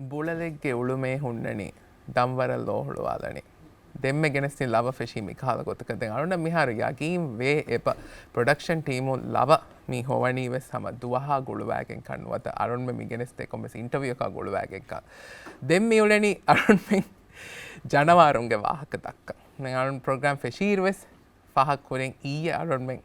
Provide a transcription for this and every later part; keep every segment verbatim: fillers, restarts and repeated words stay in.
ބުޅަލެއްގެ އުޅުމޭ ހުންނަނީ، ދަންވަރަށް ލޯ ހުޅުވާލަނީ. ދެންމެ ގެނެސްދިން ލަވަ ފެށީ މިކަހަލަ ގޮތަކަށް. ދެން އަޅުންނަށް މިހާރު ޔަގީން ވޭ އެބަ ޕްރޮޑަކްޝަން ޓީމުން ލަވަ މި ހޮވަނީ ވެސް ހަމަ ދުވަހާ ގުޅުވާގެން ކަން ނުވަތަ އަޅުންމެ މި ގެނެސްދޭ ކޮންމެސް އިންޓަވިއުއަކާ ގުޅުވާގެން ކަން. ދެން މި އުޅެނީ އަޅުންމެން ޖަނަވާރުންގެ ވާހަކަ ދައްކަން. ދެން އަޅުން ޕްރޮގްރާމް ފެށީއިރު ވެސް ފާހަގަ ކުރިން އިއްޔެ އަޅުންމެން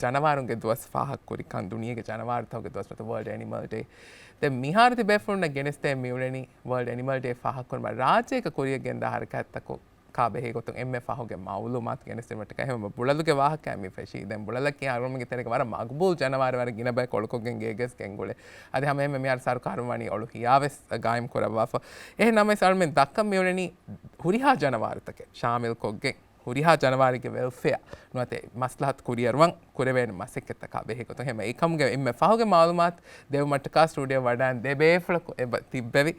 ޖަނަވާރުންގެ ދުވަސް ފާހަގަ ކުރިކަން ދުނިޔޭގެ ޖަނަވާރުތަކުގެ ދުވަސް ނުވަތަ ވަރލްޑް އެނިމަލް ޑޭ. ދެން މިހާރު ތިބޭފުޅުންނަށް ގެނެސްދޭ މިއުޅެނީ ވަރލްޑް އެނިމަލް ޑޭ ފާހަގަކުރުމަށް ރާއްޖޭގަ ކުރިއަށް ގެންދާ ހަރަކާތްތަކު ކާ ބެހޭ ގޮތުން އެންމެ ފަހުގެ މައުލޫމާތު ގެނެސްދިނުމަށްޓަކައި ހަމަ ބުޅަލުގެ ވާހަކައެއް މި ފެށީ. ދެން ބުޅަލަކީ އަޅުގަނޑުމެންގެ ތެރޭގަ ވަރަށް މަގުބޫލް ޖަނަވާރެއް ވަރަށް ގިނަ ބަޔަކު އޮޅުކޮށްގެން ގޭގެސް ގެންގުޅޭ. އަދި ހަމައެހެންމެ މިހާރު ސަރުކާރުން ވަނީ އޮޅު ހިޔާވެސް ގާއިމް ކުރައްވާފަ. އެހެން ނަމަވެސް އަޅުމެން ދައްކަން މިއުޅެނީ ހުރިހާ ޖަނަވާރުތަކެއް ޝާމިލްކޮށްގެން ހުރިހާ ޖަނަވާރެއްގެ ވެލްފެއާ ނުވަތަ މަސްލަހަތު ކުރިއަރުވަން ކުރެވޭނެ މަސައްކަތްތަކާ ބެހޭ ގޮތުން ހަމަ އެކަމުގެ އެންމެ ފަހުގެ މައުލޫމާތު ދެވުމަށްޓަކާ ސްޓޫޑިއޯ ވަޑައިން ދެ ބޭފުޅަކު އެބަ ތިއްބެވި.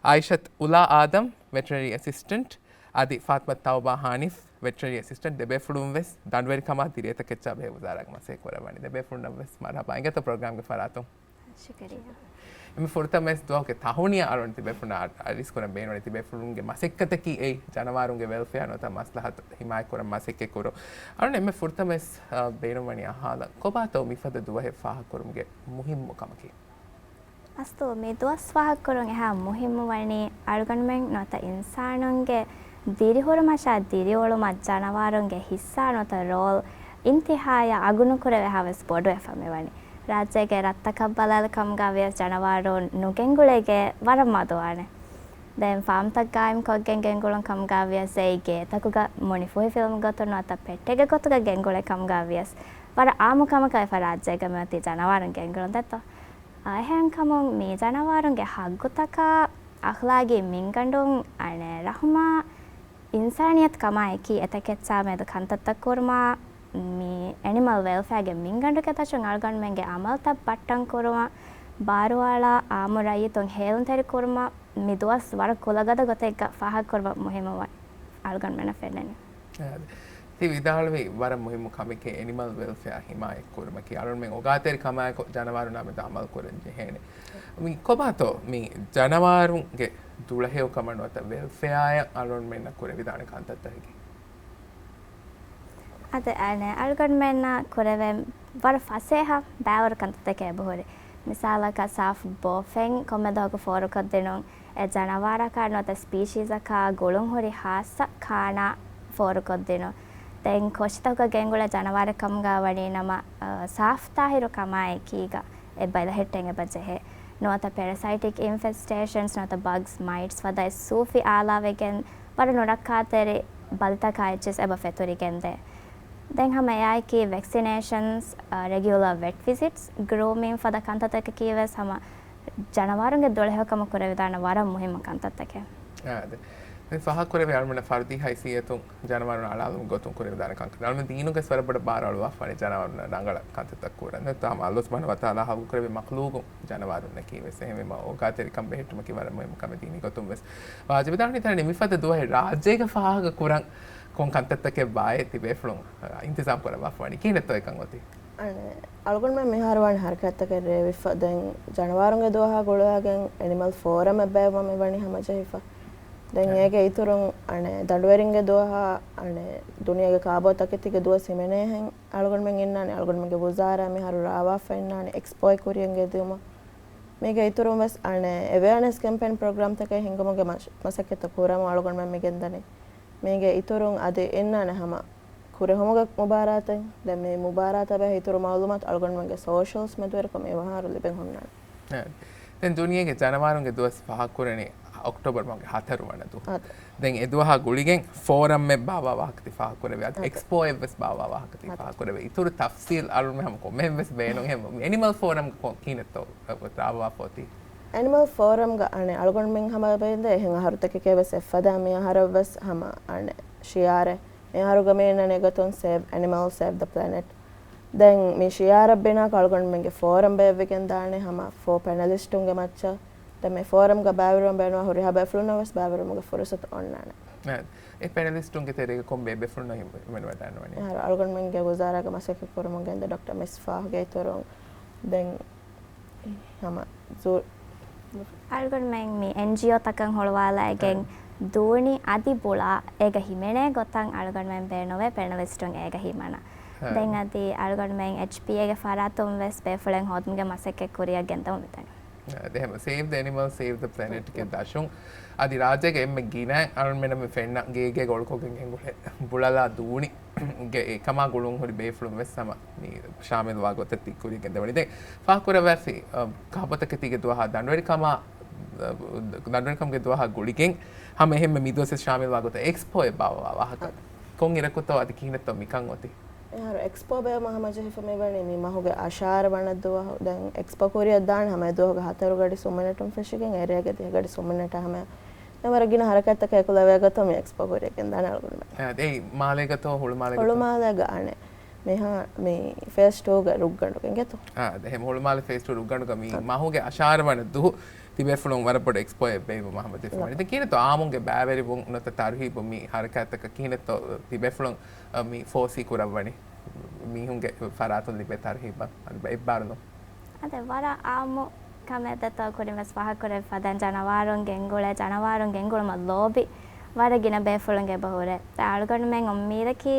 އާއިޝަތު އުލާ އާދަމް، ވެޓަރިނަރީ އެސިސްޓެންޓް، އަދި ފާތިމަތު ތައުބާ ހާނިފް، ވެޓަރިނަރީ އެސިސްޓެންޓް. ދެ ބޭފުޅުން ވެސް ދަނޑުވެރިކަމާ ދިރިއެތަކެއްޗާ ބެހޭ ވުޒާރާގެ މަސައްކަތް ކުރައްވަނީ. ދެ ބޭފުޅުންނަށް ވެސް މަރުޙަބާ އިނގޭތޯ ޕްރޮގްރާމްގެ ފަރާތުން. ޝުކުރިއްޔާ. އެންމެ ފުރަތަމަވެސް ދުވަހުގެ ތަހުނިޔާ އަޅުން ތިބޭފުޅުންނަށް އަ-، އަރިސް ކުރަން ބޭނުންވަނީ ތިބޭފުޅުންގެ މަސައްކަތަކީ އެއީ ޖަނަވާރުންގެ ވެލްފެއާ ނުވަތަ މަސްލަހަތު ހިމާޔަތް ކުރަން މަސައްކަތް ކުރުން. އަޅުން އެންމެ ފުރަތަމަވެސް، އަ، ބޭނުންވަނީ އަހާލަން ކޮބާތޯ މިފަދަ ދުވަހެއް ފާހަގަކުރުމުގެ މުހިއްމު ކަމަކީ؟ އަސްލު މި ދުވަސް ފާހަގަކުރުން އެހާ މުހިއްމު ވަނީ އަޅުގަނޑުމެން ނުވަތަ އިންސާނުންގެ ދިރިހުރުމަށާ ދިރިއުޅުމަށް ޖަނަވާރުންގެ ހިއްސާ ނުވަތަ ރޯލް އިންތިހާޔަށް އަގުނުކުރެވޭހާވެސް ބޮޑުވެފަ މިވަނީ. ރާއްޖޭގެ ރަށްތަކަށް ބަލާލި ކަމުގަ ވިޔަސް ޖަނަވާރުން ނުގެންގުޅޭ ގޭ ވަރަށް މަދުވާނެ. ދެން ފާމްތައް ގާއިމްކޮށްގެން ގެންގުޅުން ކަމުގަ ވިޔަސް އެއީ ގޭތަކުގަ މުނިފޫހިފިލުމުގެ ގޮތުން ނުވަތަ ޕެޓެއްގެ ގޮތުގަ ގެންގުޅޭ ކަމުގަ ވިޔަސް ވަރަށް އާއްމު ކަމަކަށް ވެފަ ރާއްޖޭގަ މިއޮތީ ޖަނަވާރުން ގެންގުޅުން ދެއްތޯ. އަ، އެހެންކަމުން މި ޖަނަވާރުންގެ ހައްގުތަކާ އަޚްލާގީ މިންގަނޑުން އަނެއް ރަހުމާ އިންސާނިއްޔަތު ކަމާއެކީ އެތަކެއްޗާ މެދު ކަންތައްތައް ކުރުމާ، މި އެނިމަލް ވެލްފެއާގެ މިންގަނޑުގެ ދަށުން އަޅުގަނޑުމެންގެ އަމަލްތައް ބައްޓަން ކުރުމަށް، ބާރުއަޅާ އާއްމު ރައްޔިތުން ހޭލުންތެރި ކުރުމަށް މި ދުވަސް ވަރަށް ކުލަގަދަ ގޮތެއްގަ ފާހަގަކުރުމަށް މުހިއްމުވަން އަޅުގަނޑުމެންނަށް ފެންނަނީ. އާދެ. ތި ވިދާޅުވި ވަރަށް މުހިއްމު ކަމެކޭ އެނިމަލް ވެލްފެއާ ހިމާޔަތް ކުރުމަކީ. އަޅުންމެން އޮގާތެރި ކަމާއެކު ޖަނަވާރުންނާ މެދު އަމަލު ކުރަން ޖެހޭނެ. މި ކޮބާތޯ މި ޖަނަވާރުންގެ ދުޅަހެޔޮކަމަށް ނުވަތަ ވެލްފެއާއަށް އަޅުންމެންނަށް ކުރެވިދާނެ ކަންތައްތަކަކީ؟ އަދި އަނެއް އަޅުގަނޑުމެންނަށް ކުރެވޭ ވަރަށް ފަސޭހަ ބައިވަރު ކަންތައްތަކެއް އެބަހުރި. މިސާލަކަށް ސާފް ބޯފެން ކޮންމެ ދުވަހަކު ފޯރުކޮށްދިނުން، އެ ޖަނަވާރަކާ ނުވަތަ ސްޕީޝީޒަކާ ގުޅުންހުރި ހާއްސަ ކާނާ ފޯރުކޮށްދިނުން. ދެން ކޮށިތަކުގަ ގެންގުޅޭ ޖަނަވާރެއް ކަމުގަ ވަނީ ނަމަ، އަ، ސާފް ތާހިރު ކަމާއެކީގަ އެ ބަލަހެއްޓެން އެބަ ޖެހޭ. ނުވަތަ ޕެރަސައިޓިކް އިންފެސްޓޭޝަންސް ނުވަތަ ބަގްސް މައިޓްސް ފަދަ އެއް ސޫފި އާލާވެގެން ވަރަށް ނުރައްކާތެރި ބަލިތަކާ އެއްޗިސް އެބަ ފެތުރިގެންދޭ. ދެން ހަމަ އެއާއެކީ ވެކްސިނޭޝަންސް، އަ، ރެގިއުލަރ ވެޓް ވިޒިޓްސް، ގްރޫމިން ފަދަ ކަންތައްތަކަކީ ވެސް ހަމަ ޖަނަވާރުންގެ ދުޅަހެޔޮކަމަށް ކުރެވިދާނެ ވަރަށް މުހިއްމު ކަންތައްތަކެއް. އާދެ. މި ފާހަގަކުރެވޭ އަޅުމެންނަށް ފަރުދީ ހައިސިއްޔަތުން ޖަނަވާރުން އަޅާލުމުގެ ގޮތުން ކުރެވިދާނެ ކަންކަން. އަޅުމެން ދީނުގެ ވަރަށް ބޮޑަށް ބާރު އަޅުވާފަވަނީ ޖަނަވާރުންނަށް ރަނގަޅަށް ކަންތައްތައް ކުރަން. ނުވަތަ ހަމަ ﷲ ސުބްޙާނަހޫ ވަތަޢާލާ ހައްގުކުރެއްވި މަޚްލޫގު ޖަނަވާރުންނަކީ ވެސް. އެހެންވީމަ އޮގާތެރިކަން ބެހެއްޓުމަކީ ވަރަށް މުހިއްމު ކަމެއް ދީނީ ގޮތުން ވެސް. ވާޖިބު ދާނީ ތަނެ މިފަދަ ދުވަހެއް ރާއްޖޭގަ ފާހަގަ ކުރަން ކޮން ކަންތައްތަކެއް ބާއޭ ތިބޭފުޅުން އިންތިޒާމް ކުރައްވާފަވަނީ ކިހިނެއްތޯ އެކަން އޮތީ؟ އަނެއް، އަޅުގަނޑުމެން މިހާރު ވާނެ ހަރަކާތްތަކެއް ރޭވިފަ. ދެން ޖަނަވާރުންގެ ދުވަހާ ގުޅުވާގެން އެނިމަލް ފޯރަމް އެއް ބައެއް ވަމި ވަނީ ހަމަޖެހިފަ. ދެން އެ. އޭގެ އިތުރުން އަނެއް ދަނޑުވެރިންގެ ދުވަހާ އަނެއް ދުނިޔޭގެ ކާބޯތަކެތީގެ ދުވަސް ހިމެނޭހެން އަޅުގަނޑުމެން އިންނާނެ. އަޅުގަނޑުމެންގެ ވުޒާރާ މިހާރު ރާވާފަ އިންނާނެ އެކްސްޕޯއެއް ކުރިއަށް ގެންދިއުމަށް. މީގެ އިތުރުން ވެސް އަނެއް އެވެއާނެސް ކެމްޕޭން ޕްރޮގްރާމްތަކެއް ހިންގުމުގެ މަސް-، މަސައްކަތްތައް ކުރަމުން އަޅުގަނޑުމެން މި ގެންދަނީ. މީގެ އިތުރުން އަދި އިންނާނެ ހަމަ ކުރެހުމުގެ މުބާރާތެއް. ދެން މި މުބާރާތާ ބެހޭ އިތުރު މައުލޫމާތު އަޅުގަނޑުމެންގެ ސޯޝަލްސް މެދުވެރިކޮށް މި މިހާރު ލިބެން ހުންނާނެ. އެ. ދެން ދުނިޔޭގެ ޖަނަވާރުންގެ ދުވަސް ފާހަގަކުރަނީ އޮކްޓޯބަރ މަހުގެ ހަތަރު ވަނަ ދުވަހު. އާދެ. ދެން އެ ދުވަހާ ގުޅިގެން ފޯރަމްއެއް ބާއްވާ ވާހަކަ ތި ފާހަގަކުރެވޭ. އާދެ. އެކްސްޕޯއެއް ވެސް ބާއްވާ ވާހަކަ ތި އާދެ. ފާހަގަކުރެވޭ. އިތުރު ތަފްސީލް އަޅުން ހަމަ ކޮންމެހެން ވެސް ބޭނުން. އެނިމަލް ފޯރަމް ކިހިނެއްތޯ ރާވާފަ އޮތީ؟ އެނިމަލް ފޯރަމްގަ އަނެއް އަޅުގަނޑުމެން ހަމަ ބޭންދެ އެހެން އަހަރުތަކެކޭ ވެސް އެއްފަދަ މި އަހަރަށް ވެސް ހަމަ އަނެއް ޝިއާރެއް މި އަހަރުގަ މި އިންނަނީ އެގޮތުން ސޭވް އެނިމަލް، ސޭވް ދަ ޕްލެނެޓް. ދެން މި ޝިއާރަށް ބިނާކޮށް އަޅުގަނޑުމެންގެ ފޯރަމް ބޭއްވިގެން ދާނެ ހަމަ ފޯ ޕެނަލިސްޓުންގެ މައްޗަށް. ދެން މި ފޯރަމްގަ ބައިވެރިވަން ބޭނުންވާ ހުރިހާ ބޭފުޅުންނަށް ވެސް ބައިވެރިވުމުގެ ފުރުސަތު އޮންނާނެ. އެ، އެ ޕެނަލިސްޓުންގެ ތެރޭގަ ކޮން ބޭބޭފުޅުންނަށް ހިމެނު ވަޑައިގަންނަވަނީ؟ އަހަރު އަޅުގަނޑުމެންގެ ވުޒާރާގެ މަސައްކަތް ކުރަމުން ގެންދަ ޑޮކްޓަރ މިސްފާހްގެ އިތުރުން ދެން ހަމަ ޒޫ-، އަޅުގަނޑުމެން މި އެންޖީއޯތަކަށް ހުޅުވާލައިގެން ދޫނި އަދި ބުޅާ އޭގަ ހިމެނޭ ގޮތަށް އަޅުގަނޑުމެން ބޭނުވޭ ޕެނަލިސްޓުން އޭގަ ހިމަނާ. ދެން އަދި އަޅުގަނޑުމެން އެޗްޕީއޭގެ ފަރާތުން ވެސް ބޭފުޅެއް ހޯދުމުގެ މަސައްކަތް ކުރިއަށް ގެންދަމުން މިދަނީ. އާ، އެހެން. Save the animals, save the planet ގެ ދަށުން އަދި ރާއްޖޭގެ އެންމެ ގިނަ އަޅުންމެންނަށް މި ފެންނަ ގޭގޭގަ އޮޅުކޮށްގެން ގެންގުޅޭ ބުޅަލާ ދޫނި ގެ އެކަމާ ގުޅުން ހުރި ބޭފުޅުން ވެސް ހަމަ މި ޝާމިލްވާ ގޮތަށް ތި ކުރިއަށް ގެންދަވަނީ. ދެން ފާހަގަކުރައްވާފި، އަ، ކާބޮތަކެތީގެ ދުވަހާ ދަނޑުވެރިކަމާ، އަ، ދަނޑުވެރިކަމުގެ ދުވަހާ ގުޅިގެން ހަމަ އެހެންމެ މިދުވަސް ވެސް ޝާމިލްވާ ގޮތަށް އެކްސްޕޯއެއް ބާއްވާ ވާހަކަ. އަ. ކޮން އިރަކުތޯ އަދި ކިހިނެއްތޯ މިކަން އޮތީ؟ އެހާރު އެކްސްޕޯ ބޭއްވުމަށް ހަމަޖެހިފަ މިވަނީ މި މަހުގެ އަށާރަ ވަނަ ދުވަހު. ދެން އެކްސްޕޯ ކުރިއަށް ދާން ހަމަ އެ ދުވަހުގެ ހަތަރު ގަޑި ސުންމިނެޓުން ފެށިގެން އެރޭގެ ދިހަ ގަޑި ސުންމިނެޓާ ހަމަ އެ ވަރަށް ގިނަ ހަރަކާތްތަކެއް އެކުލަވޭ ގޮތަށް މި އެކްސްޕޯ ކުރިއަށް ގެންދާނެ އަޅުގަނޑުމެން. އާ، ދެން މާލޭގަތޯ ހުޅުމާލޭގަތޯ؟ ހުޅުމާލޭގަ އަނެއް. މިހާ މި ފޭސް ޓޫގެ ރުއްގަނޑުގެ އިނގޭތޯ؟ އާ، ދެން ހުޅުމާލެ ފޭސް ޓޫ ރުއްގަނޑުގަ މި އާ. މަހުގެ އަށާރަ ވަނަ ދުހު ތިބޭފުޅުން ވަރަށް ބޮޑު އެކްސްޕޯއެއް ބޭއްވުމަށް ހަމަޖެހިފަ ވަނީ. ދެން ކިހިނެއްތޯ އާއްމުންގެ ބައިވެރިވުން ނުވަތަ ތަރުހީބު މި ހަރަކާތްތަކަށް ކިހިނެއްތޯ ތިބޭފުޅުން، އަ، މި ފޯސީ ކުރައްވަނީ މީހުންގެ ފަރާތުން ލިބޭ ތަރުހީބަށް އަދި އެއްބާރުލުން؟ އާދެ، ވަރަށް އާއްމު ކަމެއް ދެތޯ ކުރިން ވެސް ފާހަގަކުރެވިފަ. ދެން ޖަނަވާރުން ގެންގުޅޭ، ޖަނަވާރުން ގެންގުޅުމަށް ލޯބި ވަރަށް ގިނަ ބޭފުޅުންގެ އެބަހުރޭ. ދެން އަޅުގަނޑުމެން އުއްމީދަކީ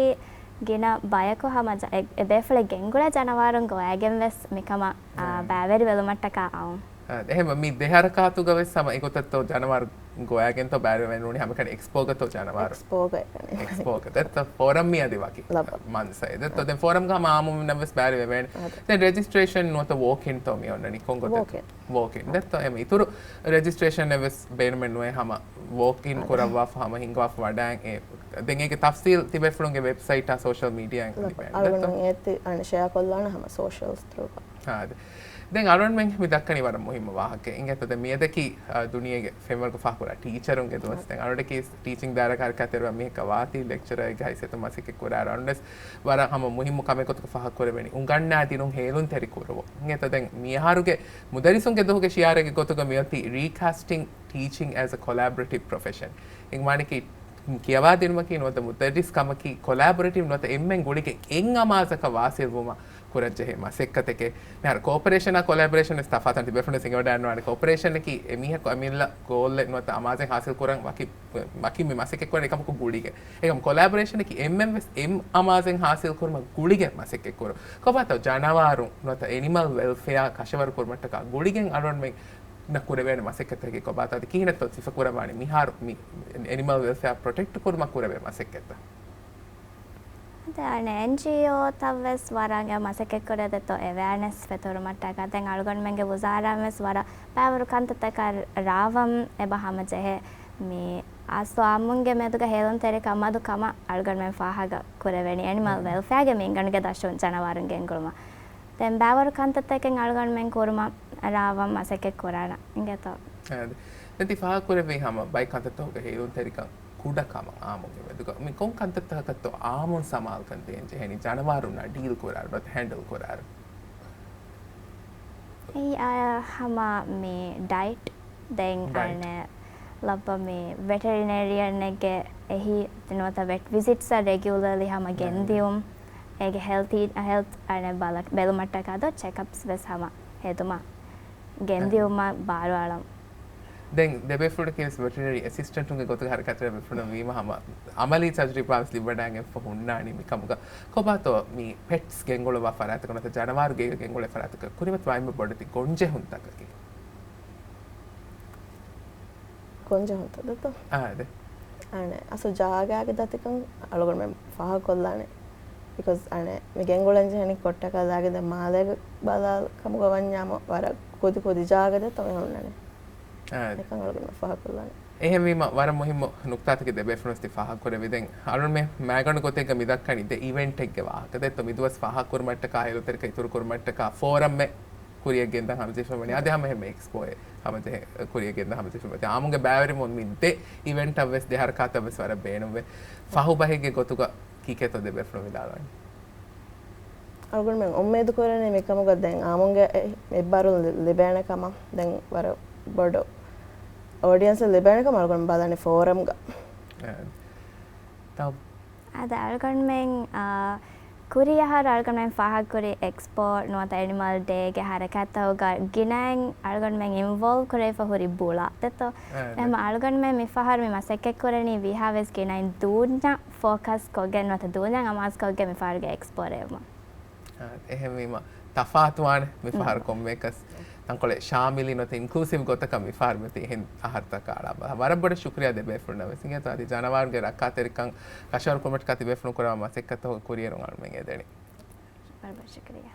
ގިނަ ބަޔަކު ހަމަ ޖަ-، އެ-، އެ ބޭފުޅެއް ގެންގުޅޭ ޖަނަވާރުން ގޮވައިގެން ވެސް މިކަމަށް، އާ، ބައިވެރިވެލުމަށްޓަކާ އައުން. އާ، އެހެންވެ، މި ދެ ހަރަކާތުގަ ވެސް ހަމަ އެގޮތަށްތޯ ޖަނަވާރު ގޮވައިގެންތޯ ބައިވެރިވެން ނޫނީ ހަމަކަނި އެކްސްޕޯގަތޯ ޖަނަވާރު؟ އެކްސްޕޯގަ އެކަނި. އެކްސްޕޯގަ ދެއްތޯ ފޯރަމް މި އަދި ވަކި ލައްބަ. މަންސައެއް ދެއްތޯ. ދެން ފޯރަމްގަ ހަމަ އާއްމުންނަށް ވެސް ބައިވެވޭނެ. އާދެ. ދެން ރެޖިސްޓްރޭޝަން ނުވަތަ ވޯކް އިންތޯ މި އޮންނަނީ ކޮން ގޮތެއް؟ ވޯކް އިން. ވޯކް އިން. ދެއްތޯ އެމަ އިތުރު ރެޖިސްޓްރޭޝަން އެއް ވެސް ބޭނުމެއް ނުވޭ ހަމަ ވޯކް އިން އާދެ. ކުރައްވާފަ ހަމަ ހިންގާފަ ވަޑައިން އެ. ދެން އޭގެ ތަފްސީލް ތިބޭފުޅުންގެ ވެބްސައިޓާ ސޯޝަލް މީޑިއާއިން ލިބޭނެ. އަޅުގަނޑު ދެއްތޯ؟ އޭތި އަނެ ޝެއާ ކޮށްލާނަ ހަމަ ސޯޝަލްސް ތުރުކަ. އާދެ. ދެން އަޅުގަނޑުމެން މި ދައްކަނީ ވަރަށް މުހިއްމު ވާހަކައެއް. އިނގޭތޯ ދެން މިއަދަކީ، އާ، ދުނިޔޭގެ ފެންވަރުގަ ފާހަގަކުރާ ޓީޗަރުންގެ ދުވަސް. ދެން އަޅުގަނޑަކީ ޓީޗިންގ ދާއިރާގަ ހަރަކާތްތެރިވާ މީހަކަށް ވާތީ ލެކްޗަރަރެއްގެ ހައިސިއްޔަތުން މަސައްކަތް ކުރާއިރު އަޅުގަނޑުވެސް ވަރަށް ހަމަ މުހިއްމު ކަމެއް ގޮތުގަ ފާހަގަކުރެވެނީ އުނގަންނާދިނުން ހޭލުންތެރި ކުރުވުން. އިނގޭތޯ ދެން މިއަހަރުގެ މުދައްރިސުންގެ ދުވަހުގެ ޝިއާރެއްގެ ގޮތުގަ މިއޮތީ Recasting Teaching as a Collaborative Profession. އިނގިމާނަކީ ކިޔަވާދިނުމަކީ ނުވަތަ މުދައްރިސް ކަމަކީ ކޮލާބޮރޭޓިވް ނުވަތަ އެންމެން ގުޅިގެން އެއް އަމާޒަކަށް ވާސިލްވުމަށް ކުރަންޖެހޭ މަސައްކަތެކޭ. މިހާރު ކޯޕަރޭޝަނާ ކޮލާބޮރޭޝަން ވެސް ތަފާތު. ތިބޭފުޅުން ވެސް އެނގިވަޑައިގަންނަވާނެ ކޯޕަރޭޝަނަކީ އެމީހަކު އަމިއްލަ ގޯލްއެއް ނުވަތަ އަމާޒެއް ހާސިލް ކުރަން ވަކި، ވަކި މި މަސައްކަތް ކުރަން އެކަމަކު ގުޅިގެން. އެކަމް ކޮލާބޮރޭޝަނަކީ އެންމެން ވެސް އެއް އަމާޒެއް ހާސިލް ކުރުމަށް ގުޅިގެން މަސައްކަތް ކުރުން. ކޮބާތޯ ޖަނަވާރުން ނުވަތަ އެނިމަލް ވެލްފެއާ ކަށަވަރު ކުރުމަށްޓަކާ ގުޅިގެން އަޅުގަނޑުމެން ނަ ކުރެވޭނެ މަސައްކަތަކީ ކޮބާތޯ އަދި ކިހިނެއްތޯ ސިފަ ކުރައްވާނީ މިހާރު މި އެނިމަލް ވެލްފެއާ ޕްރޮޓެކްޓް ކުރުމަށް ކުރެވޭ މަސައްކަތްތައް؟ އަދި އަނެއް އެންޖީއޯތައް ވެސް ވަރަށް އެ މަސައްކަތް ކުރޭ ދެއްތޯ އެވެއަނެސް ފެތުރުމަށްޓަކާ. ދެން އަޅުގަނޑުމެންގެ ވުޒާރާ ވެސް ވަރަށް ބައިވަރު ކަންތައްތަކަށް ރާވަން އެބަ ހަމަޖެހޭ. މި އާސްތު އާއްމުންގެ މެދުގަ ހޭލުންތެރިކަން މަދު ކަމަށް އަޅުގަނޑުމެން ފާހަގަ ކުރެވެނީ އެނިމަލް ވެލްފެއާގެ މި އިނގަނޑުގެ ދަށުން ޖަނަވާރުން ގެންގުޅުމަށް. ދެން ބައިވަރު ކަންތައްތަކެއް އަޅުގަނޑުމެން ކުރުމަށް ރާވަން މަސައްކަތް ކުރާނަ އިނގޭތޯ. އާދެ. ދެން ތި ފާހަގަކުރެއްވީ ހަމަ ބައެއް ކަންތައްތަކުގެ ހޭލުންތެރިކަން ކުޑަ ކަމަށް އާއްމުންގެ މެދުގަ. މި ކޮން ކަންތައްތަކަކަށްތޯ އާއްމުން ސަމާލުކަން ދޭން ޖެހެނީ ޖަނަވާރުންނާ ޑީލް ކުރާއިރު ނުވަތަ ހޭންޑަލް ކުރާއިރު؟ އެއީ، އާ، ހަމަ މި ޑައިޓް ދެން ޑައިޓް. އަނެއް ލައްބަ މި ވެޓެރިނޭރިއަނެއްގެ އެހީ ނުވަތަ ވެޓް ވިޒިޓްސް ރެގިއުލަރލީ ހަމަ ޑައިޓް. ގެންދިއުން. އޭގެ ހެލްތީ، ހެލްތް އަނެއް ބަލަ-، ބެލުމަށްޓަކާ ދޯ ޗެކްއަޕްސް ވެސް ހަމަ ހެދުމަށް ގެންދިއުމަށް ބާރުއަޅަން. ދެން ދެބޭފުޅަކީ ވެސް ވެޓެރިނަރީ އެސިސްޓެންޓުންގެ ގޮތުގަ ހަރަކާތްތެރި ބޭފުޅުން ވީމަ ހަމަ އަމަލީ ތަޖުރިބާ ވެސް ލިބިވަޑައިގެންފަ ހުންނާނީ މިކަމުގަ. ކޮބާތޯ މި ޕެޓްސް ގެންގުޅުއްވާ ފަރާތަކަށް ނުވަތަ ޖަނަވާރު ގޭގަ ގެންގުޅޭ ފަރާތަކަށް ކުރިމަތިވާ އެންމެ ބޮޑެތި ގޮންޖެހުންތަކަކީ؟ ގޮންޖެހުންތައް ދޯ؟ އާދެ. އަނެއް އަސްލު ޖާގާގެ ދަތިކަން އަޅުގަނޑުމެން ފާހަގަކޮށްލާނެ. ބިކޮޒް އަނެއް މި ގެންގުޅެން ޖެހެނީ ކޮއްޓަކަލާގެ ދެ މާލޭގެ ބަލާލް ކަމުގަ ވަންޏާމު ވަރަށް ކުދި ކުދި ޖާގަ ދެތޯ މި ހުންނަނީ. އާ. އެކަން އަޅުގަނޑު ފާހަގަކޮށްލާނެ. އެހެންވީމަ، ވަރަށް މުހިއްމު ނުކްތާތަކެއް ދެބޭފުޅުން ތި ފާހަގަކުރެއްވި. ދެން އަޅުންމެ މައިގަނޑު ގޮތެއްގަ މި ދައްކަނީ ދެ އިވެންޓެއްގެ ވާހަކަ. ދެއްތޯ މިދުވަސް ފާހަގަކުރުމަށްޓަކާ ހޭލުންތެރިކަން އިތުރުކުރުމަށްޓަކާ ފޯރަމެއް ކުރިއަށް ގެންދަން ހަމަޖެހިފަ ވަނީ. އާދެ. އަދި ހަމަ އެހެންމެ އެކްސްޕޯއެއް ހަމަޖެހި، ކުރިއަށް ގެންދަން ހަމަޖެހިފަ ވަނީ. އާއްމުގެ ބައިވެރިވުން މި ދެ އިވެންޓަށް ވެސް ދެ ހަރަކާތަށް ވެސް ވަރަށް ބޭނުންވޭ. ފަހު ބަހެއްގެ ގޮތުގަ ކީކޭތޯ ދެބޭފުޅުން ވިދާޅުވަނީ؟ އަޅުގަނޑުމެން އުއްމީދު ކުރަނީ މިކަމުގަ ދެން އާއްމުންގެ އެ-، އެއްބާރުލުން ލި-، ލިބޭނެ ކަމަށް. ދެން ވަރަށް ބޮޑު އޯޑިއަންސެއް ލިބޭނެ ކަމަށް އަޅުގަނޑު ބަލަނީ ފޯރަމްގަ. އެ، ތަ- އާދެ، އަޅުގަނޑުމެން، އާ، ކުރީ އަހަރު އަޅުގަނޑުމެން ފާހަގަކުރި އެކްސްޕޯ ނުވަތަ އެނިމަލް ޑޭގެ ހަރަކާތްތަކުގަ ގިނައިން އަޅުގަނޑުމެން އިންވޮލްވް ކުރެވިފަ ހުރި ބުޅާ ދެތޯ. އެހެމަ އަޅުގަނޑުމެން މިފަހަރު މި މަސައްކަތް ކުރަނީ ވީހާވެސް ގިނައިން ދޫންޏަށް ފޯކަސް ކޮށްގެން ނުވަތަ ދޫންޏަށް އަމާޒު ކޮށްގެން މިފަހަރުގެ އެކްސްޕޯ ރޭވުމަށް. އާ، އެހެންވީމަ ތަފާތުވާނެ މިފަހަރު ކޮންމެއަކަސް. ތަންކޮޅެއް ޝާމިލީ ނުވަތަ އިންކްލޫސިވް ގޮތަކަށް މިފަހަރު މިތި އެހެން އަހަރުތަކަށް އަޅާ ބަ-، ވަރަށް ބޮޑަށް ޝުކުރިޔާ ދެބޭފުޅުންނަށް ވެސް. އިނގޭތޯ އަދި ޖަނަވާރުގެ ރައްކާތެރިކަން ކަށަވަރު ކުރުމަށްޓަކާ ތިބޭފުޅުން ކުރައްވާ މަސައްކަތަށް ކުރިއެރުން އަޅުމެން އެދެނީ. ވަރަށް ބޮޑަށް ޝުކުރިޔާ.